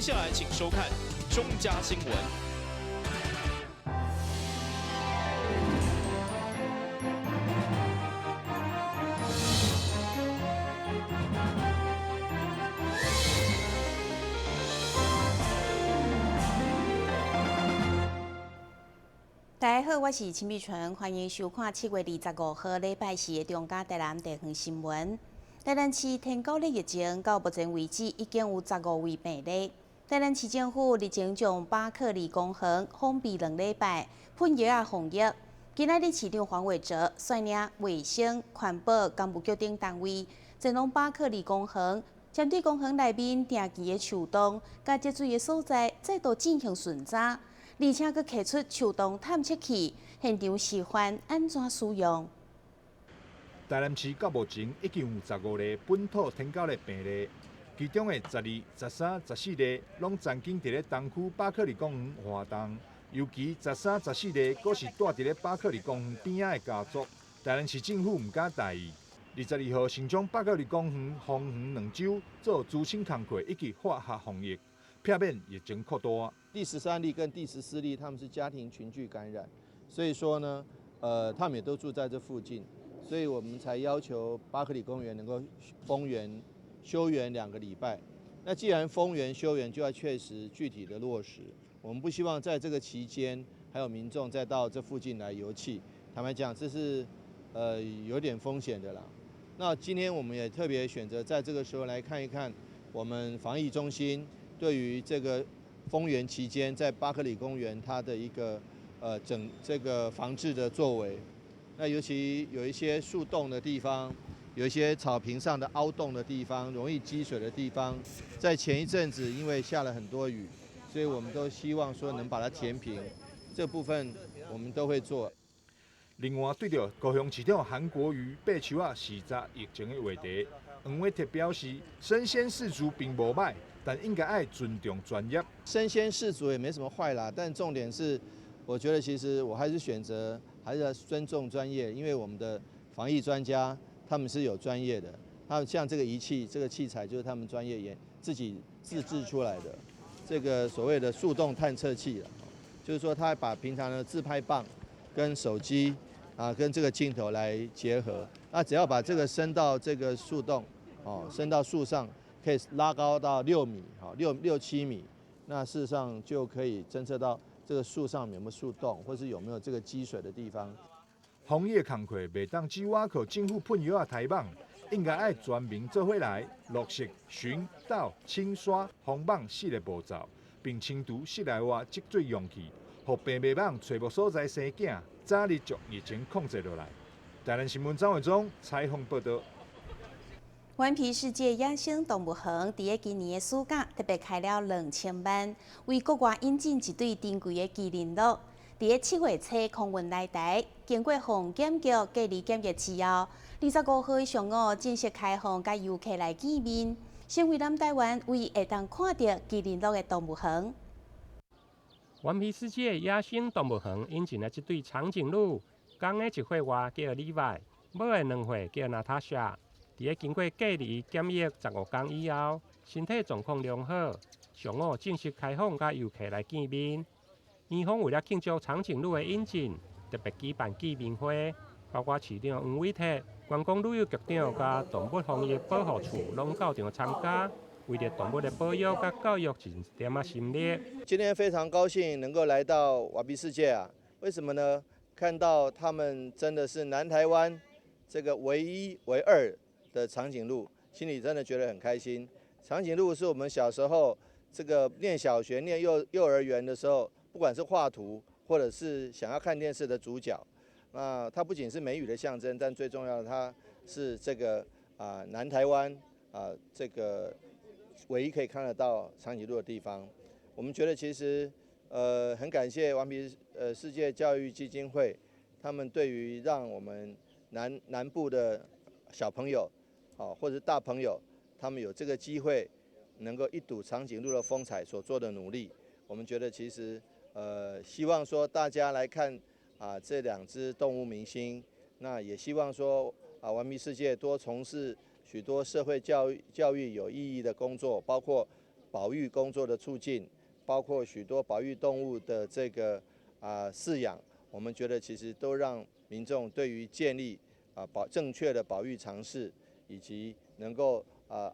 接下來請收看中嘉新聞。大家好，我是陳美純，歡迎收看7月25號禮拜四的中嘉台南地方新聞。台南市天狗的疫情到目前為止已經有15位病例。台南市政府日前將巴克利公園封閉2禮拜，噴藥仔防疫。今仔日市長黃偉哲率領衛生、環保、工務局等單位前往巴克利公園，針對公園內面定期的樹洞佮積水的所在，再度進行巡查。而且閣提出樹洞探測器，現場示範按怎使用。台南市到目前已經有15例本土天狗的病例，其中的12、13、14例攏曾經佇咧東區巴克利公園活動，尤其13、14例，閣是蹛佇咧巴克利公園邊仔的家族。台南市政府毋敢大意，22號先將巴克利公園封園2週，做資清工課以及化學防疫，避免疫情擴大。第13例跟第14例，他們是家庭群聚感染，所以說呢，他們也都住在這附近，所以我們才要求巴克里公園能夠封園休園2個禮拜。那既然封園休園，就要確實具體的落實。我們不希望在這個期間還有民眾再到這附近來遊憩。坦白講，這是有點風險的啦。那今天我們也特別選擇在這個時候來看一看我們防疫中心對於這個封園期間，在巴克里公園它的一個整這個防治的作為。那尤其有一些樹洞的地方，有一些草坪上的凹洞的地方，容易積水的地方，在前一陣子因為下了很多雨，所以我們都希望說能把它填平，這部分我們都會做。另外，對著高雄市長韓國瑜爬樹仔視察疫情的話題，黃偉哲表示，身先士卒並無䆀，但應該愛尊重專業。身先士卒也沒什麼壞啦，但重點是，我覺得其實我還是選擇還是要尊重專業，因為我們的防疫專家他們是有專業的，他們像這個儀器、這個器材就是他們專業研自己自製出來的，這個所謂的樹洞探測器，就是說他把平常的自拍棒跟手機啊跟這個鏡頭來結合，那只要把這個伸到這個樹洞，哦，伸到樹上。可以拉高到6米，好，6、7米，那事實上就可以偵測到這個樹上有沒有樹洞，或是有沒有這個積水的地方。防疫工課袂當只倚靠政府噴藥仔抬網，應該愛全民做伙來落實巡、導、清、刷、封網四个步驟，並清除室內外積水容器，予病媒蚊揣無所在生囝，早日將疫情控制落來。台南新聞張偉忠採訪報道。頑皮世界野生動物園佇咧今年的暑假特別開了2000萬，為國外引進一對珍貴的麒麟鹿。佇咧7月初空運來台，經過防檢局隔離檢疫之後，25號的上午正式開放，佮遊客來見面，成為南台灣唯一會當看著麒麟鹿的動物園。頑皮世界野生動物園引進了這對長頸鹿，公的1歲外叫李外，母的2歲叫娜塔莎。佇咧經過隔離檢疫15天以後，身體狀況良好，上午正式開放佮遊客來見面。園方為了慶祝長頸鹿的引進，特別舉辦見面會，包括市長黃偉哲、觀光旅遊局長佮動物防疫保護處攏到場參加，為著動物的保育佮教育盡一點仔心力。今天非常高興能夠來到頑皮世界啊！為什麼呢？看到他們真的是南台灣這個唯一唯二的長頸鹿，心裡真的覺得很開心。長頸鹿是我們小時候這個念小學、念幼兒園的時候，不管是畫圖或者是想要看電視的主角。那它不僅是梅雨的象徵，但最重要的，它是這個南台灣這個唯一可以看得到長頸鹿的地方。我們覺得其實很感謝頑皮世界教育基金會，他們對於讓我們南部的小朋友，或者大朋友，他們有這個機會能夠一睹長頸鹿的風采所做的努力，我們覺得其實，希望說大家來看這兩隻動物明星，那也希望說頑皮世界多從事許多社會教育有意義的工作，包括保育工作的促進，包括許多保育動物的這個飼養，我們覺得其實都讓民眾對於建立正確的保育常識，以及能夠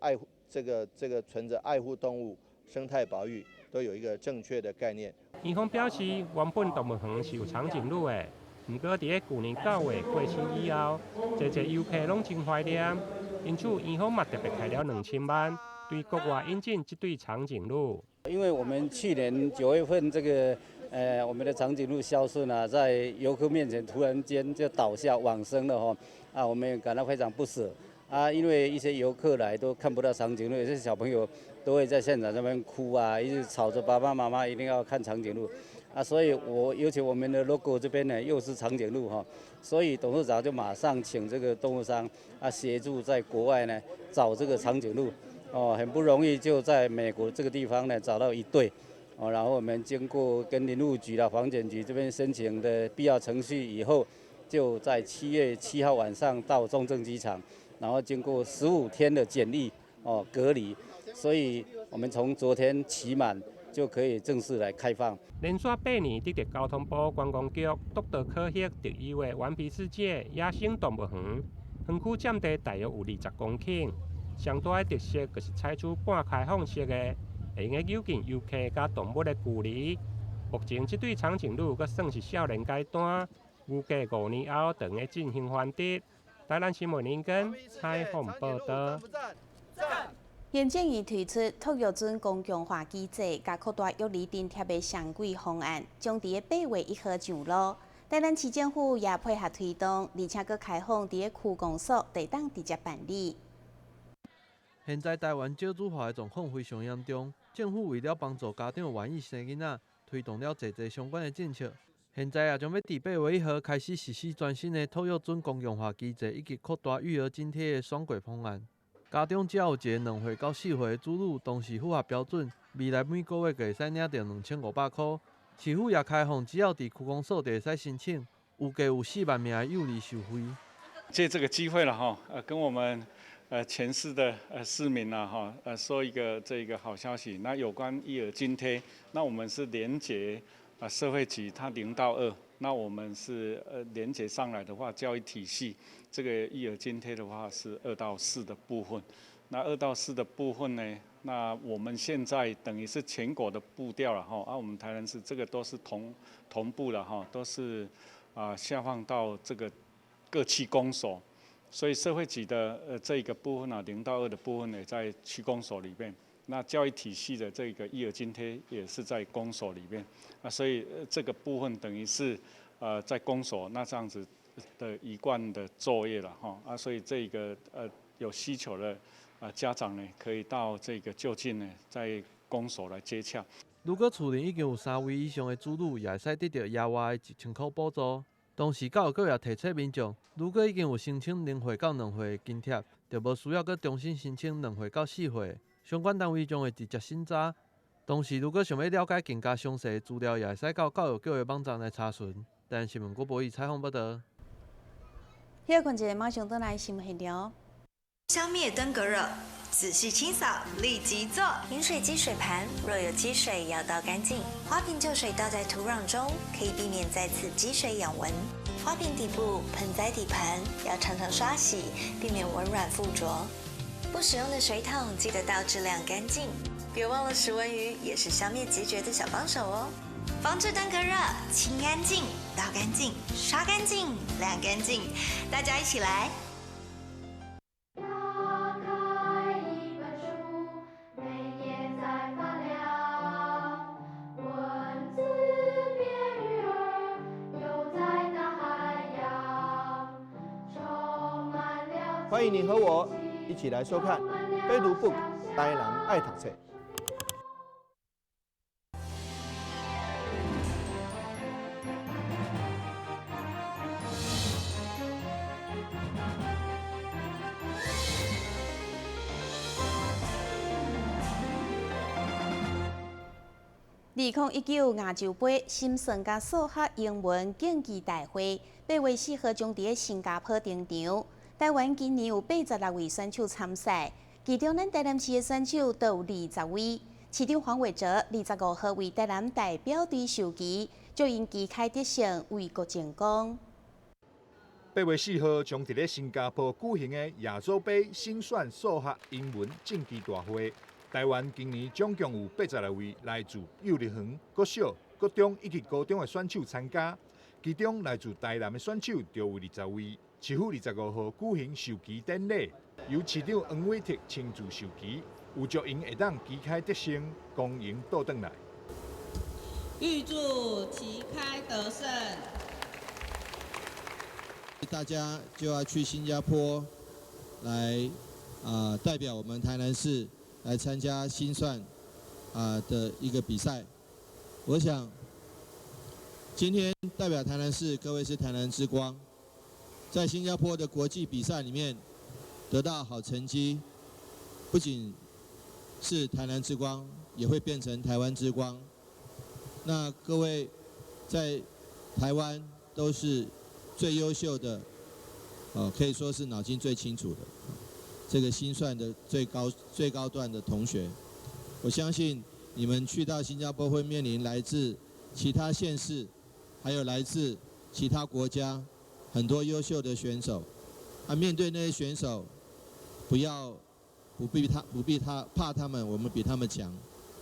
愛護這個存著愛護動物、生態保育，都有一個正確的概念。園方表示，原本動物園是有長頸鹿的，毋過佇咧舊年9月過身以後，濟濟遊客攏真懷念，因此園方嘛特別開了2000萬，對國外引進這對長頸鹿。因為我們去年9月份這個，我們的長頸鹿孝順啊，在遊客面前突然間就倒下往生了吼，啊，我們也感到非常不捨啊，因為一些遊客來都看不到長頸鹿，有些小朋友都會在現場那邊哭啊，一直吵着爸爸媽媽一定要看長頸鹿，啊，所以我尤其我們的 logo 這邊呢又是長頸鹿哈，所以董事長就馬上請這個動物商啊協助在國外呢找這個長頸鹿，哦，很不容易就在美國這個地方呢找到一對。哦，然後我們經過跟林務局啦、防檢局這邊申請的必要程序以後，就在7月7號晚上到中正機場，然後經過15天的檢疫哦隔離，所以我們從昨天期滿就可以正式來開放。連續8年得著交通部觀光局督導考核特優的頑皮世界野生動物園，園區佔地大約有20公頃，上大的特色就是採取半開放式的，會用得誘近遊客佮動物的距離。目前這對長頸鹿閣算是少年階段，預計5年後就會進行繁殖。台南新聞林根採訪報導。行政院推出托育津公共化機制，佮擴大育兒津貼的雙軌方案，將佇咧8月1號上路。台南市政府也配合推動，而且閣開放佇咧區公所會當直接辦理。現在台灣少子化的狀況非常嚴重，政府為了幫助家長願意生囡仔，推動了濟濟相關的政策。現在也將欲佇8月1號開始實施全新的托育津公共化機制，以及擴大育兒津貼的雙軌方案。家長只要有一个2歲到4歲的子女，同時符合標準，未來每個月就會使領著2500箍。市府也開放，只要佇區公所就會使申請，預計有4萬名的幼兒受惠。借這個機會了哈，跟我們全市的市民啊哈，說一個這個好消息。那有關育兒津貼，那我們是連結啊社會局，它0到2，那我們是連結上來的話，教育體系這個育兒津貼的話是2到4的部分。那2到4的部分呢，那我們現在等於是全國的步調了哈，啊我們台南市這個都是同步的哈，都是啊下放到這個各區公所。所以社會局的這個部分啊，0到2的部分呢，在區公所裡面；那教育體系的這個育兒津貼也是在公所裡面。啊，所以這個部分等於是在公所那這樣子的一貫的作業了哈。啊，所以這個有需求的家長呢，可以到這個就近呢，在公所來接洽。如果厝內已經有3位以上的子女，也會使得著額外的1000箍補助。同時，教育局也提醒民眾，如果已經有申請0歲到2歲的津貼，就無需要閣重新申請2歲到4歲。相關單位將會直接審查。同時，如果想欲了解更加詳細的資料，也會使到教育局的網站來查詢。台南新聞郭博義採訪報導。歇睏一下，馬上轉來新聞現場。消滅登革熱，仔細清掃，立即做。飲水機水盤若有積水，要倒乾淨。花瓶舊水倒在土壤中，可以避免再次積水養蚊。花瓶底部、盆栽底盤要常常刷洗，避免蚊卵附着。不使用的水桶記得倒置晾乾淨。別忘了食蚊魚也是消滅孑孓的小幫手哦。防治登革熱，清乾淨，倒乾淨，刷乾淨，晾乾淨，大家一起來。打開一本書，每頁在發亮，文字變魚兒，游在大海洋，充滿了。歡迎你和我一起來收看《非讀 book 台南愛讀冊》。2019亞洲盃心算佮數學英文競技大會，8月4號將佇咧新加坡登場。台灣今年有86位選手參賽，其中咱台南市的選手就有20位。市長黃偉哲25號為台南代表隊授旗，祝𪜶旗開得勝，為國爭光。8月4號將佇咧新加坡舉行的亞洲盃心算數學英文競技大會，台灣今年總共有86位來自幼兒園、國小、國中以及高中的選手參加，其中來自台南的選手就有20位。市府25號舉行授旗典禮，由市長黃偉哲親自授旗，預祝𪜶會當旗開得勝，光榮倒轉來。預祝旗開得勝。大家就要去新加坡來代表我們台南市來參加心算的一個比賽。我想今天代表台南市，各位是台南之光，在新加坡的國際比賽裡面得到好成績，不僅是台南之光，也會變成台灣之光。那各位在台灣都是最優秀的，可以說是腦筋最清楚的，這個心算的最高最高段的同學，我相信你們去到新加坡會面臨來自其他縣市，還有來自其他國家很多優秀的選手。啊，面對那些選手，不要不必他不必他怕他們，我們比他們強，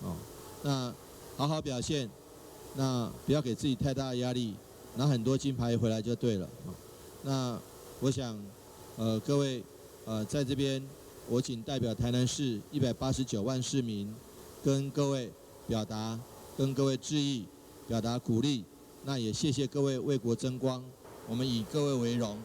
哦，那好好表現，那不要給自己太大的壓力。拿很多金牌回來就對了。那我想，各位，在這邊，我謹代表台南市189萬市民，跟各位表達，跟各位致意，表達鼓勵。那也謝謝各位為國爭光，我們以各位為榮。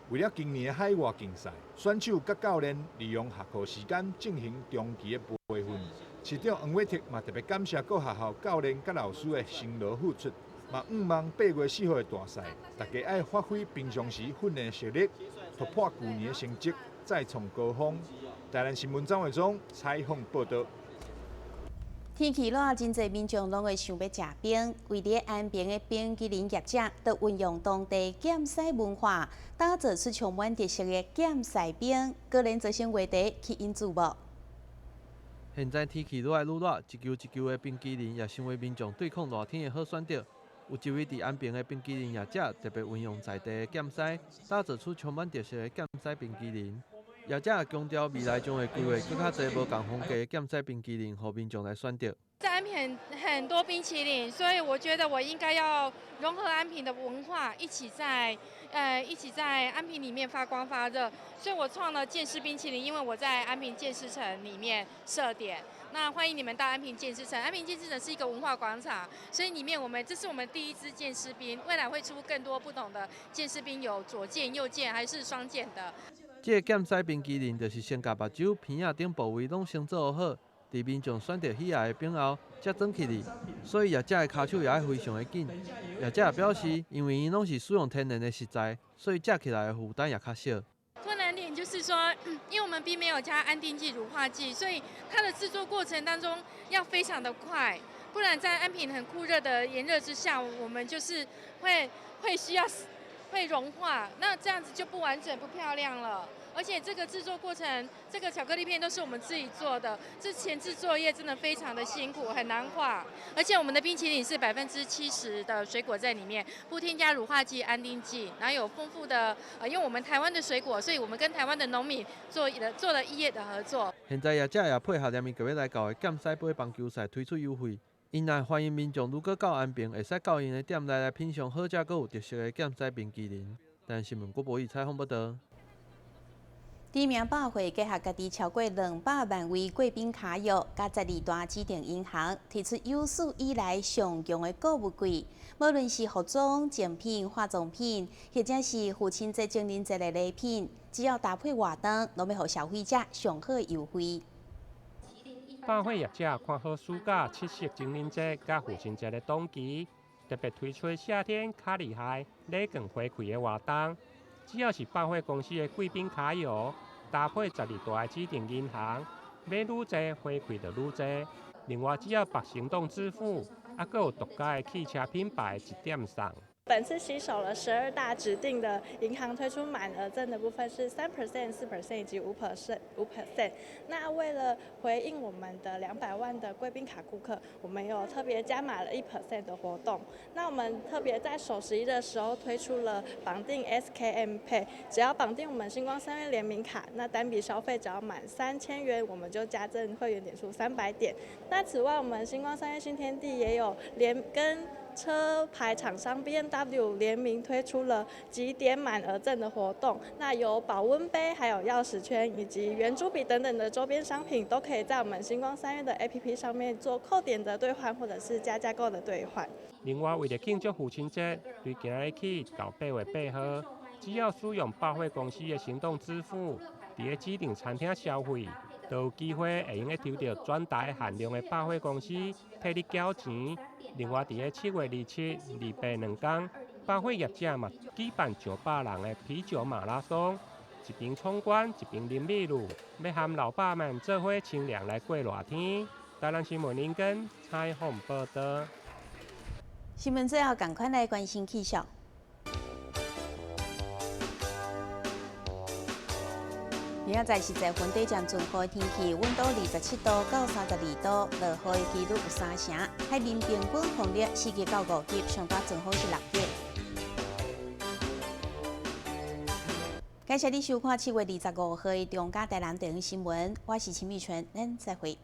為了今年的海外競賽，選手佮教練利用下課時間進行長期的培訓。市長黃偉哲嘛特別感謝各學校教練佮老師的辛勞付出。嘛，向望8月4號的大賽，大家愛發揮平常時訓練實力，突破舊年的成績，再創高峰。台南新聞張偉忠採訪報導。天氣熱，真濟民眾攏會想欲食冰。位佇安平的冰淇淋業者，就運用當地劍獅文化，打造出充滿特色的劍獅冰，果然造成話題，吸引注目。現在天氣愈來愈熱，一球一球的冰淇淋也成為民眾對抗熱天的好選擇。有一位佇安平的冰淇淋業者，特別運用在地的劍獅，打造出充滿特色的劍獅冰淇淋。業者也強調，未來將會規劃閣較濟無仝風格的劍獅冰淇淋，予民眾來選擇。在安平很多冰淇淋，所以我覺得我應該要融合安平的文化，一起在安平裡面發光發熱。所以我創了劍獅冰淇淋，因為我在安平劍獅城裡面設點。那歡迎你們到安平劍獅城，安平劍獅城是一個文化廣場，所以裡面我們這是我們第一支劍獅冰，未來會出更多不同的劍獅冰，有左劍、右劍還是雙劍的。這个劍獅冰淇淋就是先共目睭、鼻仔等部位攏先做好，佇民眾選擇喜愛的冰後，才轉起來。所以業者的跤手也愛非常的緊。業者也表示，因為𪜶攏是使用天然的食材，所以食起來的負擔也較少。困難點就是說，因為我們並沒有加安定劑、乳化劑，所以它的製作過程當中要非常的快，不然在安平很酷熱的炎熱之下，我們就是會需要會融化，那這樣子就不完整、不漂亮了。而且這個製作過程，這個巧克力片都是我們自己做的，這前置作業真的非常的辛苦，很難畫。而且我們的冰淇淋是70%的水果在裡面，不添加乳化劑、安定劑，然後有豐富的，因為我們台灣的水果，所以我們跟台灣的農民做了異業的合作。現在業者也配合連綿閣欲來到的劍獅杯棒球賽推出優惠，𪜶也歡迎民眾如果到安平，會使到𪜶的店內來品嘗好食閣有特色的劍獅冰淇淋。台南新聞郭博義採訪報導。知名百貨結合家己超過200萬位貴賓卡約，佮12大指定銀行推出有史以來上強的購物季。無論是服裝、精品、化妝品，或者是父親節、情人節的禮品，只要搭配活動，攏欲予消費者上好優惠。百貨業者看好暑假七夕情人節佮父親節的檔期，特別推出夏天較厲害禮券回饋的活動。只要是百貨公司的貴賓卡約，搭配12大指定銀行，買愈濟回饋就愈濟。另外，只要綁行動支付，猶閣有獨家的汽車品牌一點送。本次攜手了12大指定的銀行推出滿額贈的部分是3%、4% 以及5%5%。那為了回應我們的200萬的貴賓卡顧客，我們有特別加碼了1% 的活動。那我們特別在雙十一的時候推出了綁定 SKM Pay，只要綁定我們新光三越聯名卡，那單筆消費只要滿3000元，我們就加贈會員點數300點。那此外，我們新光三越新天地也有聯跟車牌廠商 BMW 聯名推出了集點滿額贈的活動，那有保溫杯、還有鑰匙圈以及圓珠筆等等的周邊商品，都可以在我們新光三越的 APP 上面做扣點的兌換，或者是加價購的兌換。另外，為了慶祝父親節，對今日起到8月8號，只要使用百貨公司的行動支付，佇咧指定餐廳消費，都有機會會用得抽著全台限量的百貨公司替你繳錢。另外，佇咧7月27、28兩天，百貨業者嘛舉辦上百人的啤酒馬拉松，一邊闖關一邊啉美祿，欲和老爸們做伙清涼來過熱天。台南新聞林根採訪報導。新聞最後，仝款來關心氣象。明仔載是十分短暫陣雨天氣，溫度27度到32度，落雨的幾率有三成。海面平均風力4級到5級，上大陣風是6級。感謝你收看7月25號的中嘉台南地方新聞，我是秦美純，咱再會。